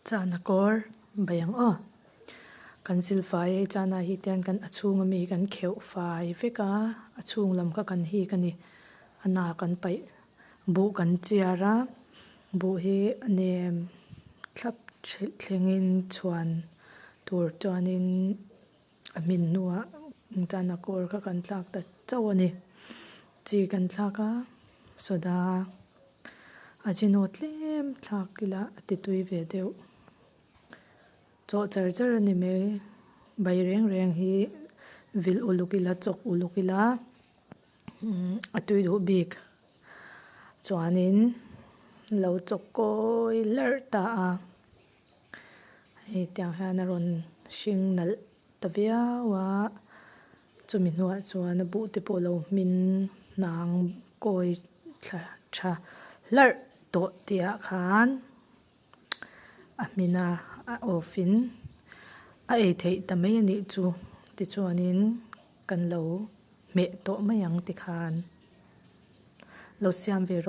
Chana kawr bai ang aw kan silfai hei chana hi tian kan a chhung ami kan kheuh fai vek a a chhung lam kha kan hik ani a nak an paih buh kan chiar a buh hi a nem thlap thlengin chhuan tur chuanin a hmin hnuah chana kawr kha kan thlak ta chauh ani chi kan thlak a soda ajino tlem thlak ila a ti tui ve deuh chawh char char ani mai bai reng reng hi vil uluk ila chawk uluk ila umm a tui duh bik chuanin lo chawk kawi hlarh ta a hei tiang hian a rawn hring nalh ta viau a chumi hnuah chuan a buh te pawh a lo hmin hnang kawi thla tha hlarh tawh tih ah khan a hmin a a off in a ei theih ta mai a nih chu tichuanin kan lo hmeh tawh mai ang tikhan lo siam ve rawh.